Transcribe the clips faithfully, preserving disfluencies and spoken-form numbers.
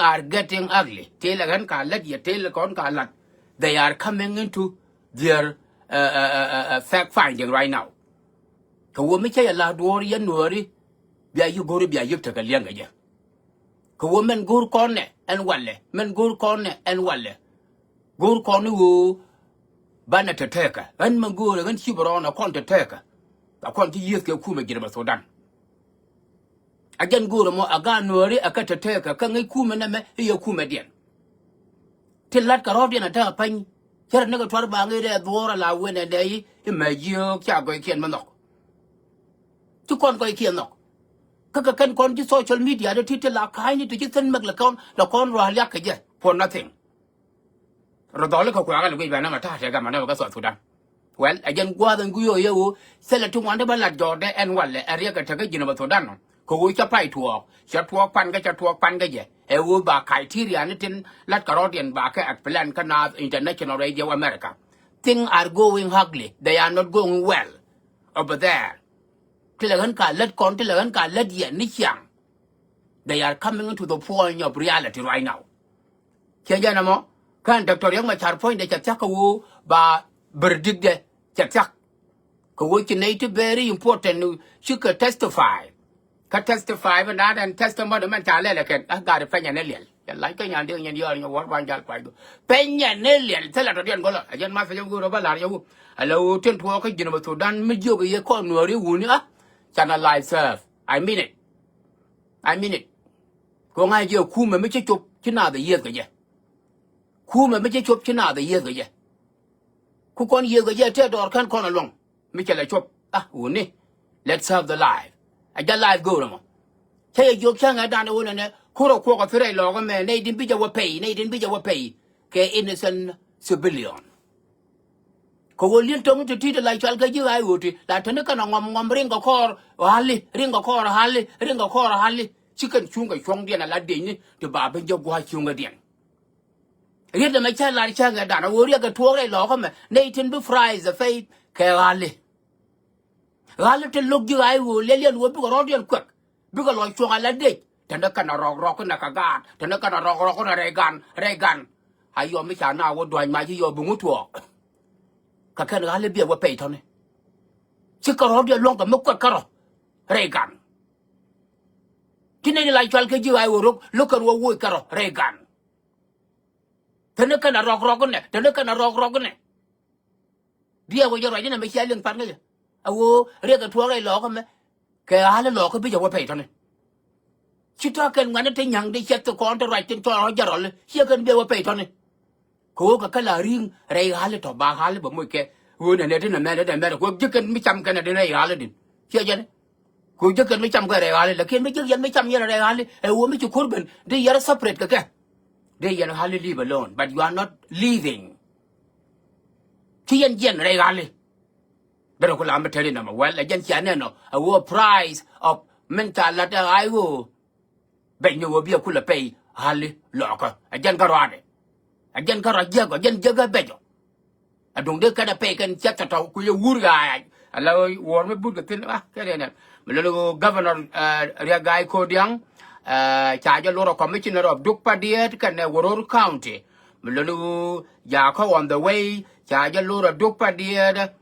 are getting ugly. Tëëlɛ ɣän ka lät yɛ, tëëlɛ kɔn ka lät. They are coming into their, uh, uh, uh, uh, uh, fact finding right now. Kɛ ɣöö mi cä yɛ la̱r duɔ̱ɔ̱r yɛn Nuääri, bia yiëk go̱o̱ri bia yiëk tekɛ liɛŋ kɛ jɛ. Kɛ ɣöö mɛn go̱o̱r kɔn nɛ ɛn walɛ, mɛn go̱o̱r kɔn nɛ ɛn walɛ. Go̱o̱r kɔn ni ɣöö banɛ tɛtɛɛkä. Ɣän mɛn go̱o̱rɛ ɣän cip rɔɔn ɛ kɔn tɛtɛɛkä. Ɛ kɔn ci yiëëth kɛ kumɛ Jinubä Thudan. A jɛn go̱o̱rɛ mɔ a gaat Nuääri a kä tɛtɛɛkä kä ŋäc kumɛ nɛmɛ i̱ yɛ kumɛdiɛn. Ti la̱t kɛ rɔ̱diɛn a te a päny. Cärɛ ni kɛ tuar ba ŋi̱i̱c rɛɛ dhuɔ̱ɔ̱r a la wen ɛ nɛy i̱ mɛ jiöök ca gɔ̱ykiɛn mi nhɔk. Ci kɔn gɔ̱ykiɛn nhɔk. Kä kɛ kɛn kɔn ji̱ social media ti ti ti la ka̱a̱cni ti ci thil mɛk lɛ kɔn lɛ kɔn rua̱a̱ liak kɛ jɛ for nothing. Rɔ dhɔli kɛ kuɛ̈ɛ̈kä lɛ guic bɛ nɛmɛ ta̱a̱ tëë gama nɛmɛ kä South Sudan. Well, ɛ jɛn gua̱a̱th ɛn guic ɣöö yɛ ɣöö thilɛ ti ŋuan ti bä lat jɔɔkdɛ ɛn walɛ ɛ riɛk kɛ tekɛ Jinubä Thudan nɔ. Kɛ ɣöö cä pay tuɔɔk, cä tuɔɔk pan kä, cä tuɔɔk pan kä jɛ. Ɛ ɣöö ba criteria ni tin lat kɛ rɔ̱diɛn ba kɛ explain kä naath international radio America. Things are going ugly. They are not going well over there. Ti lɛ ɣän ka lät kɔn, ti lɛ ɣän ka lät yɛ ni ciaŋ. They are coming to the point of reality right now. Ciɛ jɛn ɛmɔ, kä ɛn Doctor Riek Machar puɔ̱nydɛ cɛ thia̱k kɛ ɣöö ba verdictdɛ cɛ thia̱k. Kɛ ɣöö ci nɛy ti very important cikɛ testify. Kä testify bä naat ɛn testimony mɛn ca lɛl ɛ kɛn, a gat pɛnyɛ ni liɛl. Cɛ lac kä nyan dee nyɛn yɔɔr nyɛ wuɔ̱r ban jal kuacdu. Pɛnyɛ ni liɛl, thilɛ tɔ̱diɛn gɔlä. Ɛ jɛn math pɛnyɛ go̱o̱r ɔ bä la̱r yɛ wu. Ala ɣöö tin tuɔɔk kä Jinubä Thudan mi jiök yɛ kɔn Nuääri wuni a. Canɛ life serve. I mean it. I mean it. Kɛ ɣöö ŋa̱c jɛ kumɛ mi ci cop ci naath ɛ yiëëth kɛ jɛ. Kumɛ mi ci cop ci naath ɛ yiëëth kɛ jɛ. Ku kɔn yiëëth kɛ jɛ tëë dɔɔr kän kɔn ɛlɔ̱ŋ. Mi cɛ lɛ cop. Ah, wuni. Let's serve the life. Ɛ jɛ life go̱o̱rä mɔ. Cä yɛ jiök cäŋɛ dan ɛ wunɛ nɛ. Kurɛ kuɔk ɛ thirɛ lɔɔk ɛmɛ. Nɛy din bi jɛ wä pɛy. Nɛy din bi jɛ wä pɛy. Kɛ innocent civilian. Kɛ ɣöö li̱el to̱ŋ ti ti̱i̱t la cɔal kɛ ji̱ ɣa̱c ɣöö ti la teni kɛn a ŋɔm ŋɔm riŋ kɛ kɔɔr ɣa̱li, riŋ kɛ kɔɔr ɣa̱li, riŋ kɛ kɔɔr ɣa̱li. Ci kɛn cuŋ kɛ cuɔ̱ŋdiɛn a la diecni ti ba ben jɛ gua̱a̱c cuŋädiɛn. Riet ɛmɛ cä lar cäŋɛ dan a ɣöö riɛk kɛ tuɔɔk rɛy lɔɔk ɛmɛ nɛy tin bi prize ɛ pɛy kɛ ɣa̱li. Ɣa̱li ti lo̱k ji̱ ɣa̱c ɣöö liɛliɛn ɣöö bikɛ rɔ̱diɛn kuɛk. Bikɛ lɔ cuɔ̱ŋ a la dec. Teni kɛn a rɔk rɔk inɛ kɛ gaat. Teni kɛn a rɔk rɔk inɛ rɛy gan, rɛy gan. A yɔ mi ca na wä dua̱ny mac i̱ yɔ bi ŋut tuɔɔk. Kɛ kɛn ɣa̱li biɛ wä pɛy tɔ̱ni. Ci kɛ rɔ̱diɛn luɔ̱ŋ kɛ mi kuɛk kärɔ̱ rɛy gan. Ci nɛy di la cual kɛ ji̱ ɣa̱c ɣöö rok lo̱k kɛn wä woc kärɔ̱ rɛy gan. Teni kɛn a rɔk rɔk inɛ, teni kɛn a rɔk rɔk inɛ. Diɛɛk wä jɛ ruac inɛ mi cia liŋ pan kä jɛ. A ɣöö riɛk kɛ tuɔɔk rɛy lɔɔk ɛmɛ. Kɛ ɣa̱li lɔɔk kä bi jɛ wä pɛy tɔ̱ni. Ci tɔ̱ kɛn ŋuɛ̈ni ti nyäŋ di ciɛth ti kɔn ti ruac tin cɔl rɔ̱ jɛ rɔli ciɛ kɛn bi wä pɛy tɔ̱ni. Kɛ ɣöö kɛ kä la ri̱i̱ŋ rɛy ɣa̱li tɔ̱ ba ɣa̱li bɛ moc kɛ ɣöö nɛnɛ ti nɛ mɛn ti nɛ mɛn kɛ ɣöö ji̱ kɛn mi cam kɛn ɛ ti rɛy ɣa̱li din. Ciɛ jɛn. Kɛ ɣöö ji̱ kɛn mi cam kɛ rɛy ɣa̱li lakin mi ji̱ yɛn mi cam yɛn rɛy ɣa̱li ɛ ɣöö mi ci ko̱r ben di yɛn separate kɛ kɛ. Di yɛn ɣa̱li leave alone but you are not leaving. Ci yɛn jiɛn rɛy ɣa̱li. Derɛ ku la mi teri nɔmɔ wɛl ɛ jɛn cia nɛn ɔ ɛ ɣöö price of min ca lat ɛ ɣa̱c ɣöö. Bec ni ɣöö biɛ kulɛ pɛy ɣa̱li lɔɔkä ɛ jɛn kä ruaadɛ. Ɛ jɛn kä ruac jiäk ɔ jɛn jiäk ɛ bec ɔ. Ɛ duŋ dee kɛn ɛ pɛy kɛn ciɛth tɔ̱tɔ̱ ku yɛ wur ɣaac. Ala wuɔ̱ɔ̱r mi but kɛ thi̱n a kɛ riɛn ɛn mi lon ɣöö governor Riɛk Ga̱a̱c Ko̱diaŋ ca jɛ lor ɛ commissioner of Duk Padiɛt kɛnɛ Wuror County. Mi lon ɣöö jakä on the way ca jɛ lor ɛ Duk Padiɛt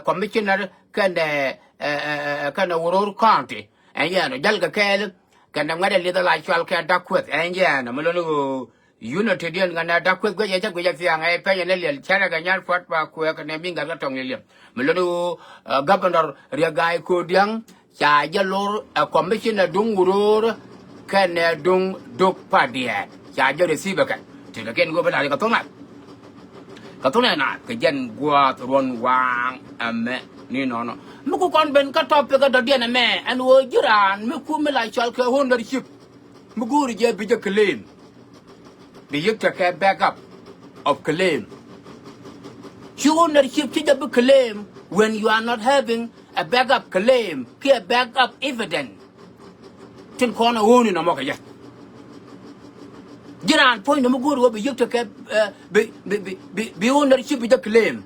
commissioner kɛnɛ kɛnɛ Wuror County. Ɛn yɛn ɔ jäl kɛ kɛɛl kɛnɛ ŋuɛ̈t ɛ lieth ala cual kɛ Dak Kueth ɛn yɛn ɔ mi lon ɣöö Unity diɛn ŋänɛ Dak Kueth guic ɛ cä guic ɛ thiaŋ ɛ pɛnyɛ ni liɛl cärɛ kɛ nyal puɔt pa kuɛ kɛ nɛ mi ŋäth kä tɔŋ liɛliɛm. Mi lon ɣöö governor Riɛk Ga̱a̱c Ko̱diaŋ ca jɛ lor ɛ commissioner duŋ Wuror kɛnɛ duŋ Duk Padiɛt ca jɛ receive kɛ. Ti kɛ kɛn ɣöö bä la̱r kɛ thoŋ nath. Kɛ thoŋ nɛ naath kɛ jɛn gua̱a̱th ruɔ̱n waaŋ ɛmɛ ni nɔnɔ. Mi ku kɔn ben kä topic kä dɔ̱diɛn ɛmɛ ɛn ɣöö ji̱ raan mi ku mi la cɔal kɛ ownership. Mi go̱o̱ri jɛ bi jɛ claim. Bi yik tekɛ backup of claim. Ci ownership ci jɛ bi claim when you are not having a backup claim kiɛ backup evidence. Tin kɔn a ɣööni nɔmɔ kɛ jɛ. Ji̱ raan puɔ̱ny nɔmɔ go̱o̱ri wä bi yik tekɛ bi bi bi bi ownership bi jɛ claim.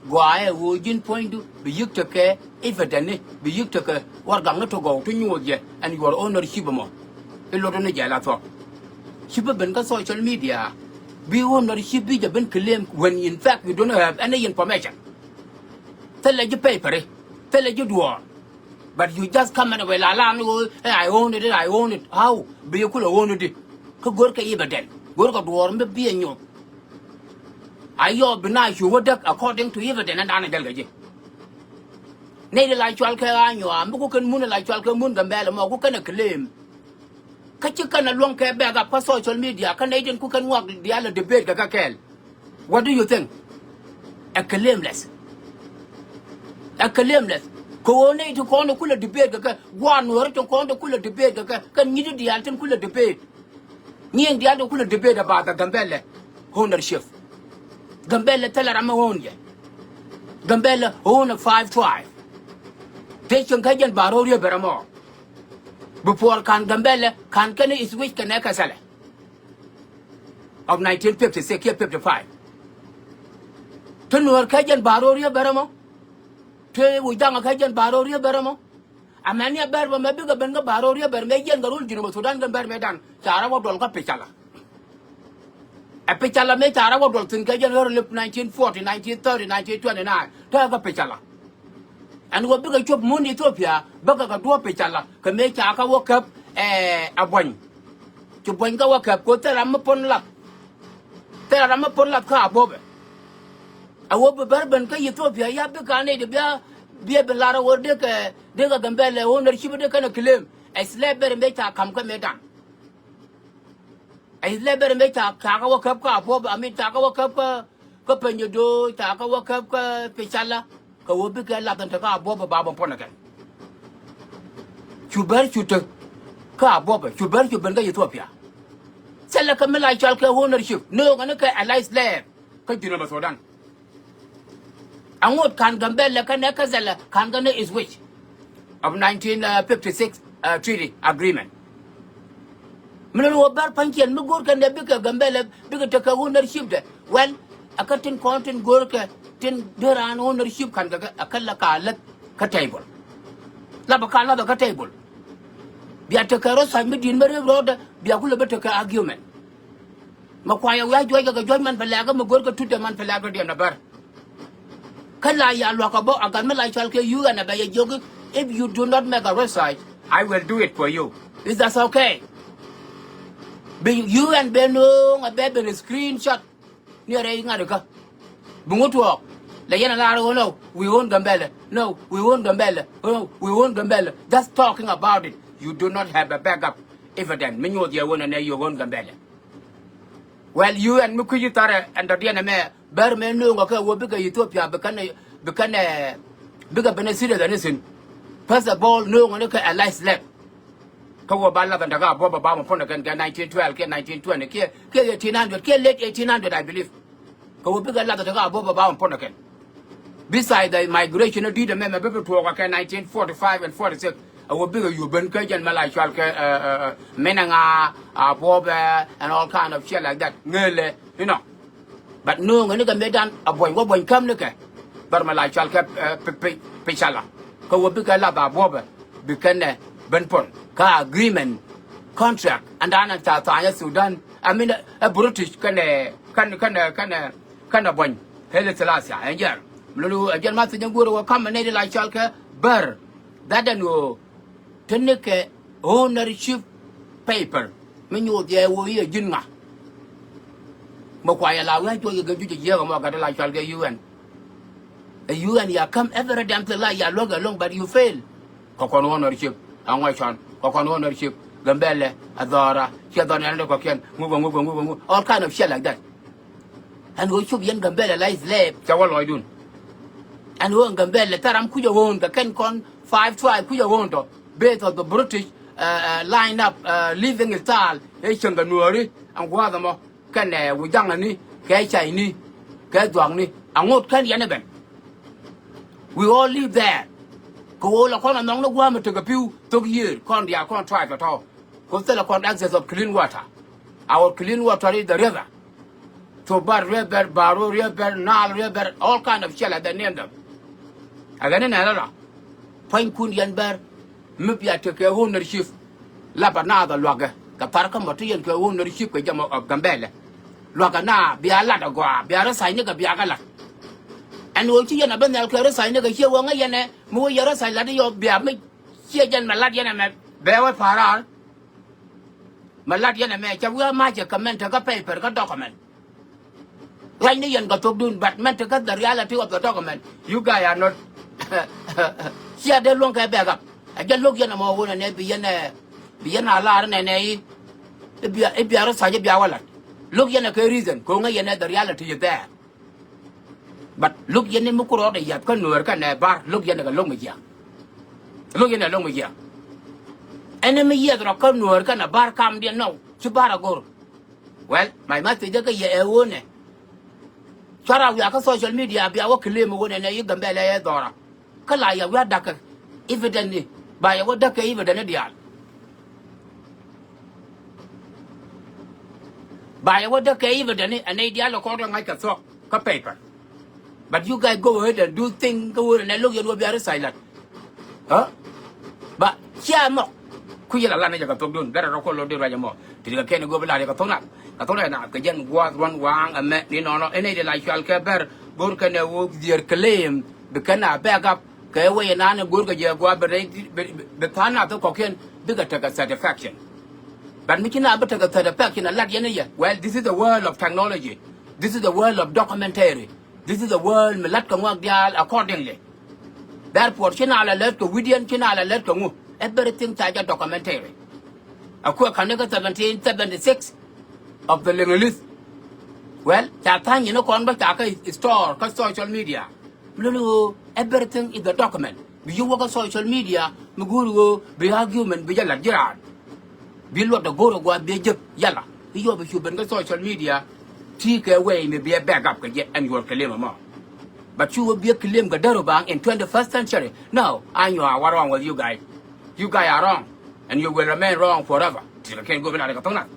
Gɔaa ɛ ɣöö ji̱n puɔ̱nydu bi yik tekɛ evidence ni bi yik tekɛ warɛgakni ti gɔw ti nyuɔth jɛ ɛn your ownership ɛmɔ. I̱ lot ni jɛ la thuɔ̱k. Ci bi ben kä social media bi ownership bi jɛ ben claim when in fact you don't have any information. Thilɛ ji̱ paper, thilɛ ji̱ duɔɔr. But you just come and wee la la ni ɣöö, "Hey, I own it, I own it." How? Bi yɛ kulɛ own it. Kä go̱rkɛ evidence, go̱rkɛ duɔɔr mi bi ɛ nyoth. A yɔɔ bi na cu wä däk according to evidence ɛn da̱a̱n ɛ jälkɛ ji̱. Nɛy di la cual kɛ a nyuaa mi ku kɛn mun la cual kɛ mun Gambɛlɛ mɔ ku kɛn ɛ claim. Kä ci kɛn ɛ luäŋ kɛ back up kä social media kä nɛy tin ku kɛn ŋuak diaal ɛ debate kɛ kɛ kɛɛl. What do you think? Ɛ claimless. Ɛ claimless. Kɛ ɣöö nɛy ti kɔn ɛ kulɛ debate kɛ kɛ, gua̱a̱r Nuɔ̱ɔ̱ri ti kɔn ɛ kulɛ debate kɛ kɛ, kɛn nyi̱t diaal tin kulɛ debate. Nyiɛn diaal ti kulɛ debate about the Gambɛlɛ ownership. Gambɛlɛ thilɛ ram mi own jɛ. Gambɛlɛ own ɛ five tribe. Te cieŋ kä jɛn Baro̱ Riep bɛ ram ɔ. Before ka̱n Gambɛlɛ ka̱n kɛn ɛ switch kɛn ɛ kɛ thilɛ of nineteen fifty-six kiɛ fifty-five. Te Nuɔ̱ɔ̱r kä jɛn Baro̱ Riep bɛ ram ɔ. Te Wi̱c Daŋ kä jɛn Baro̱ Riep bɛ ram ɔ. Amäni a bɛr bä mɛ bikɛ ben kä Baro̱ Riep bɛr mɛ yɛn kɛ rul Jinub Sudan kɛ bɛr mɛ dan ca rɛ wä duɔl kä Picala. Ɛ Picala mɛ ca rɛ wä duɔl thi̱n kɛ jɛn ɣär lip nineteen forty, nineteen thirty, nineteen twenty-nine. Te kä Picala. Ɛn wä bikɛ cop mun Ethiopia bäkɛ kɛ duɔ̱ɔ̱p Picala kɛ mɛ ca kä wä käp, eh, a buɔ̱ny. Ci buɔ̱ny kä wä käp kɛ thil ram mi puɔ̱n lath. Thil ram mi puɔ̱n lath kä a buɔ̱pɛ. A wä bi bär ben kä Ethiopia ya bikɛ a nɛy di bia, bia bi lar a wä dee kɛ, dee kɛ Gambɛlɛ ownership dee kɛn a claim. Ɛ slave bɛr mɛ ca kam kä mɛ dan. Ɛ slave bɛr mɛ ca, ca kä wä käp kä a buɔ̱pɛ, I mean ca kä wä käp kä, kä Pɛnyɛ Do̱o̱c, ca kä wä käp kä Picala. Kɛ wä bikɛ lath ɛn te kä a buɔ̱pɛ ba bä puɔ̱n ɛ kɛn. Cu bär cu te kä a buɔ̱pɛ, cu bär cu ben kä Ethiopia. Thilɛ kɛ mi la cɔal kɛ ownership. Nööŋɛ ni kɛ allied slave kä Jinub Sudan. Aŋot ka̱n Gambɛlɛ kɛnɛ kä thilɛ ka̱n kɛnɛ is which of nineteen fifty-six, uh, treaty agreement. Mi lon wä bär pa̱nykiɛn mi go̱o̱r kɛn dɛ bikɛ Gambɛlɛ bikɛ tekɛ ownership dɛ. Well, a kä tin kɔn tin go̱o̱r kɛ tin dee raan ownership ka̱n kɛ kɛ a kä la ka läth kä table. La bɛ ka läth kä table. Bia tekɛ rɔ tha̱c mi di̱i̱t mi rep rɔɔdɛ bia kulɛ bä tekɛ argument. Mɛ kuayɛ wi̱i̱ a juɔc kɛ kɛ juɔc man pɛ lɛ̈kä mɛ go̱o̱r kɛ tutdɛ man pɛ lɛ̈kä diɛn a bär. Kä la ya luakä bä a gat mi la cɔal kɛ U N a bɛ yɛ jiök i̱, if you do not make a research, I will do it for you. Is that okay? Bi U N ben nööŋ a bɛ ben screenshot. Ni a rɛy ŋa̱t kä bi ŋut tuɔɔk. Lɛ yɛn a lar ɣöö no, we own Gambɛlɛ. No, we own Gambɛlɛ. No, we own Gambɛlɛ. Just talking about it. You do not have a backup evidence mi nyuɔth yɛ ɣöö nɛ nɛ you own Gambɛlɛ. Well, U N mi kui̱ci tharɛ ɛn dɔ̱diɛn ɛmɛ bär mɛ nööŋä kɛ wä bikɛ Ethiopia bikɛn, bikɛn, bikɛ ben ɛ serious ɛn ithin. First of all nööŋä ni kɛ allied slave. Kä wä ba lath ɛn tekɛ a buɔ̱pɛ ba mɔ puɔ̱n ɛ kɛn kɛ nineteen twelve kiɛ nineteen twenty kiɛ, kiɛ eighteen hundred kiɛ late eighteen hundred I believe. Kɛ wä bikɛ lath ɛn tekɛ a buɔ̱pɛ ba mɔ puɔ̱n ɛ kɛn. Beside the migration ɛ di̱t ɛmɛ mɛ bi bi tuɔɔk ɛ kɛ nineteen forty-five and forty-six. A wä bikɛ yup ben kä jɛn mɛ la cɔal kɛ, uh, uh, uh, Minɛŋa, uh, Buɔbɛ, and all kind of shit like that. Ŋëlɛ, you know. But nööŋɛ nikɛ mëëdan a buɔ̱ny wä buɔ̱ny käm nikɛ. Bär mɛ la cɔal kɛ, uh, Pi-, Pi-, Picala. Kä wä bikɛ lath a buɔ̱bɛ bikɛn ɛ ben puɔ̱n kä agreement, contract ɛn da̱a̱n ɛn ca tha̱a̱ny ɛ Sudan. I mean, ɛ British kɛnɛ, kɛn, kɛnɛ, kɛnɛ, kɛnɛ buɔ̱ny Haile Selassie ɛn jɛr. Mi lulu ɛ jɛn ma thiec ɛn guur ɛ wä ka̱m ɛ nɛy di la cɔal kɛ bär. That ɛn ɣöö te nikɛ ownership paper mi nyuuth yɛ wä i̱ ɛ ji̱n ŋa. Mɛ kua yɛ la wi̱i̱ a juɔc kɛ kɛ juc ɛ jiääk ɛmɔ gat la cɔal kɛ U N. Ɛ U N ya käm every damn thing la ya luäk ɛlɔ̱ŋ but you fail. Kɛ kɔn ownership a ŋuɔc cɔn kɛ kɔn ownership Gambɛlɛ a dhɔra ciɛ dhɔr nɛn dee kɔkiɛn ŋuk ɛ ŋuk ɛ ŋuk ɛ ŋuk all kind of shit like that. Ɛn ɣöö cop yɛn Gambɛlɛ la is slave cɛ wä lɔcdun. Ɛn ɣöö ɛn Gambɛlɛ thil ram kuc a ɣöön kɛ kɛn kɔn five tribe kuc a ɣöön tɔ based on the British, uh, uh, line up, uh, living style. Ëë cieŋ kɛ Nuääri ɛn gua̱a̱th ɛmɔ kɛnɛ Wi̱c Daŋ ani kɛ Cayni kɛ Dhuakni. Aŋot kɛn yɛn ɛ ben. We all live there. Kɛ ɣöö la kɔn a nhɔkni gua̱a̱m ɛ tekɛ pi̱w thok yiëër kɔn diaal kɔn tribe tɔ̱tɔ̱. Kɛ ɣöö thilɛ kɔn access of clean water. Our clean water is the river. Thobar River, Baro̱ River, Nile River, all kind of shit like that, name them. Ɛ ɣän inɛ lɔla pua̱nykun yɛn bär mi bia tekɛ ownership. La bɛ naath ɛ lua̱kɛ Kɛ thar kä mɔ ti yɛn kɛ wä nɔri cip kɛ jɛ mɔ ɔp Gambɛlɛ. Luakä na bia lat a gɔaa, bia rɔ thac ni kɛ bia kɛ lat. Ɛn ɣöö ci yɛn a bä nhial kɛ rɔ thac ni kɛ ciɛ wä ŋäc yɛn ɛ mi wä yɛ rɔ thac lat i̱ yɔ bia mi ciɛ jɛn mɛ lat yɛn ɛmɛ bɛ wä pa̱a̱r raar. Mɛ lat yɛn ɛmɛ cɛ wi̱i̱ a ma̱cɛ kɛ mɛn tekä paper kä document. Ruacni yɛn kɛ thokdun, but mɛn tekä the reality of the document, you guys are not. Cia dee luäŋ kɛ backup. Ɛ jɛ lo̱k yɛn ɛmɔ wun ɛnɛ bi yɛn ɛ, bi yɛn a lar nɛnɛ i̱, i̱ bia, i̱ bia rɔ thac i̱ bia wä lat. Lo̱k yɛn ɛ kɛ reason ko̱ŋä yɛn ɛ the reality is there. But lo̱k yɛn ni mi ku rɔɔdɛ yath kä Nuäär kɛnɛ Bar, lo̱k yɛn ɛ kɛ lo̱k mi jiaŋ. Lo̱k yɛn ɛ lo̱k mi jiaŋ. Ɛn ni mi yiɛth rɔ kä Nuäär kɛnɛ Bar kamdiɛn nɔw ci Bar a go̱r. Well, my message kä yɛ ɛ ɣöö nɛ cuarɛ wiaa kä social media bia wä claim ɣöö nɛ nɛ yi Gambɛlɛ ɛ dhɔra. Kä la yɛ wiaa da̱kɛ evidence ni, ba yɛ wä da̱kɛ evidence ni diaal. Ba yɛ wä däk kɛ evidence ni ɛ nɛy diaal ɛ kɔn rɔ ŋa̱c kɛ thuɔ̱k kä paper. But you guys go ahead and do thing kä wä rɛ nɛ lo̱k yɛn wä bia ri silent. Ɣä? Ba cia mɔk. Ku yɛ la lan ni jɛ kɛ thok dun bɛrɛ rɔ kɔ lo̱r di ruac ɛmɔ. Ti di kɛ kɛn go̱o̱p la ri kɛ thok nath kɛ thok nath kɛ jɛn gua̱a̱th ruɔ̱n waaŋ ɛmɛ ni nɔnɔ ɛn nɛy di la cual kɛ bɛr go̱r kɛn ɛ wä dhier claim bi kɛn a back up. Kɛ wec ɛnan ɛ go̱o̱rkɛ jɛ gua̱a̱ bi rɛy bi tha̱a̱ŋ nath kɔ̱kiɛn bikɛ tekɛ satisfaction. But mi ci na bi tekɛ satisfaction a lat yɛn i̱ yɛ. Well, this is the world of technology. This is the world of documentary. This is the world mi la̱t kɛ ŋuak diaal accordingly. Therefore ci na la lät kɛ wi̱diɛn, ci na la lät kɛ ŋu, everything ca jɛ documentary. A kuɛ ka̱n ni kä seventeen seventy six of the Lingalis. Well, ca tha̱a̱ŋ nyin ni kɔn bä ca kä store kä social media. Mi luni ɣöö everything is the document. Bi yi wä kä social media mi go̱o̱ri ɣöö bi argument bi jɛ la̱t ji̱ raan. Bi luɔt dee go̱o̱r ɛ gua̱a̱th bi jek yala i̱ yɔp i̱ cu ben kä social media. Ti kɛ way mi bi ɛ back up kɛ jɛ ɛn yuɔr kɛ lem ɛmɔ. But cu wä bi ɛ kɛ lem kɛ däru baŋ in twenty first century. No, I know I was wrong with you guys. You guys are wrong and you will remain wrong forever. Ti kɛ kɛn go̱o̱r bi na dee kɛ thok nath.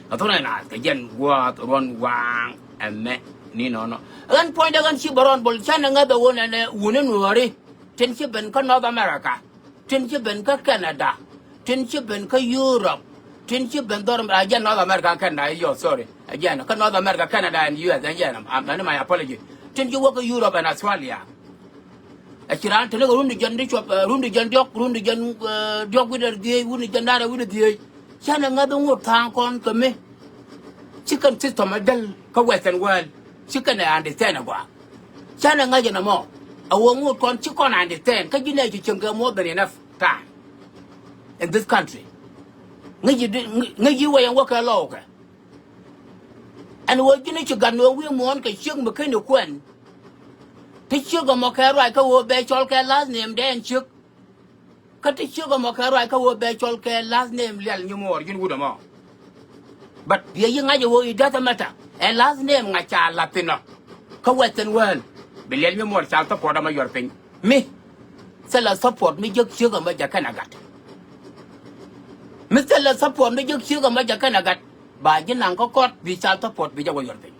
Kɛ thok nath kɛ jɛn gua̱a̱th ruɔ̱n waaŋ ɛmɛ ni nɔnɔ. Ɣän puɔ̱nydɛ ɣän ci bɛ rɔn bol canɛ ŋäth ɛ wun ɛnɛ wuni nuɔ̱ɔ̱ri. Tin ci ben kä North America. Tin ci ben kä Canada. Tin ci ben kä Europe. Tin ci ben dhɔr a jɛn North America, Canada, yo, sorry. A jɛn kä North America, Canada and U S, a jɛn, am, am, my apology. Tin ci wä kä Europe and Australia. A ci raan teni kɛ run di jɛn di cuɔp, eh, run di jɛn diɔk, run di jɛn, eh, diɔk wi̱dɛ dhieec, run di jɛn da̱rɛ wi̱dɛ dhieec. Canɛ ŋäth ŋot tha̱a̱ŋ kɔn kɛ mi. Ci kɛn system a jäl kä Western world. Ci kɛn ɛ understand a gɔaa. Canɛ ŋäc ɛn ɛmɔ. A wä ŋot kɔn ci kɔn understand. Kä ji̱ nɛ ci cieŋ kɛ more than enough time in this country. Ŋäc ji̱ di, ŋäc ji̱ wä yɛn wä kɛ lɔw kɛ. Ɛn ɣöö ji̱n ci gat ni ɣöö wi̱i̱ muɔ̱ɔ̱n kɛ ciek mi ken i̱ kuɛn. Ti ciek ɛmɔ kɛ ruac kä ɣöö bɛ cɔl kɛ last name dee ɛn ciek. Kä ti ciek ɛmɔ kɛ ruac kä ɣöö bɛ cɔl kɛ last name lial nyi muɔɔr ji̱n wut ɛmɔ. But biɛ yi ŋa̱c ɛ ɣöö it doesn't matter. Ɛ last name ŋa̱c ca la̱th thi̱n ɔ. Kä Western world bi lial nyi muɔɔr ca support ɛmɔ yuɔr piny. Mi thilɛ support mi jiäk ciek ɛmɔ jɛ kɛn a gat. Mi thilɛ support mi jiäk ciek ɛmɔ jɛ kɛn a gat. Ba ji̱ naŋ kä court bi ca support bi jɛ wä yuɔr piny.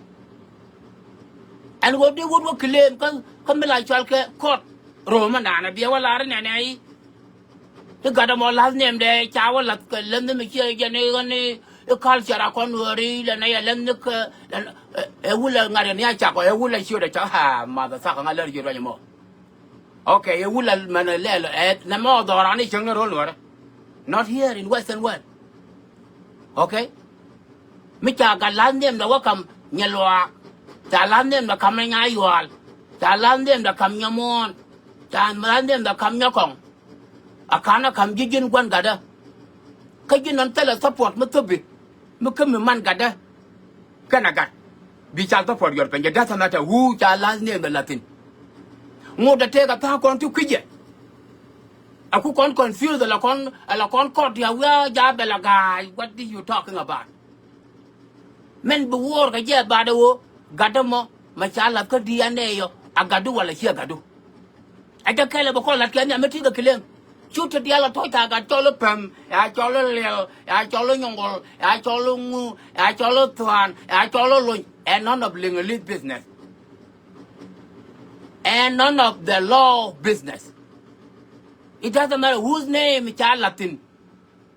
Ɛn ɣöö di wut wä claim kä, kä mi la cɔal kɛ court. Ro̱o̱m ɛnan ɛ biɛ wä lar inɛnɛ i̱. I̱ gat ɛmɔ last name dɛ ca wä lath kɛ länh mi ciɛ jɛn i̱ ɣän i̱ culture a kɔn wääri lɛn ɛ yɛ länh ni kɛ lɛn ɛ wulɛ ŋa̱t in ya cak ɔ ɛ wulɛ ciöt ɛ cak ha math ɛ thak ɛ ŋa̱ lär jiöt ruac ɛmɔ. Okay, ɛ wulɛ mɛn ɛ lɛl ɛ nɛmɛ ɔ dhɔran i̱ cäŋ ni ro̱l nuɔrɛ. Not here in Western world. Okay. Mi ca gat la̱th niɛmdɛ wä ka̱m nyɛ luaak. Ca la̱th niɛmdɛ ka̱m nyɛ nyayual. Ca la̱th niɛmdɛ ka̱m nyɛ muɔ̱ɔ̱n. Ca la̱th niɛmdɛ ka̱m nyɛ kɔŋ. A ka̱n a ka̱m ji̱ ji̱n gua̱n gatdä. Kä ji̱ nɔn thilɛ support mi thöpi mi kä mi man gatdä. Kɛn a gat bi ca support yuɔr piny jɛ doesn't matter who ca la̱th niɛmdɛ la̱thin. Ŋot a tëëk a tha̱a̱ŋ kɔn ti kui̱cɛ. A ku kɔn confuse ala kɔn, ala kɔn kɔt ya wiaa ja bɛ la ga̱a̱c, what are you talking about? Mɛn bi wuɔɔr kɛ jɛ baat ɛ ɣöö gatdä mɔ mɛ ca lath kä D N A yɔ a gatdu wala ciɛ gatdu. Ɛ jɛ kɛlɛ bɛ kɔn la̱t kɛ nhiam mi ti kɛ claim. Cu ti diaal ɛ tɔ̱c tha̱a̱ gat cɔl i̱ päm, ya cɔl i̱ liɛl, ya cɔl i̱ nyɔŋgɔl, ya cɔl i̱ ŋu, ya cɔl i̱ thua̱a̱n, ya cɔl i̱ lony. Ɛ none of Lingalis business. Ɛ none of the law business. It doesn't matter whose name ca lath thi̱n.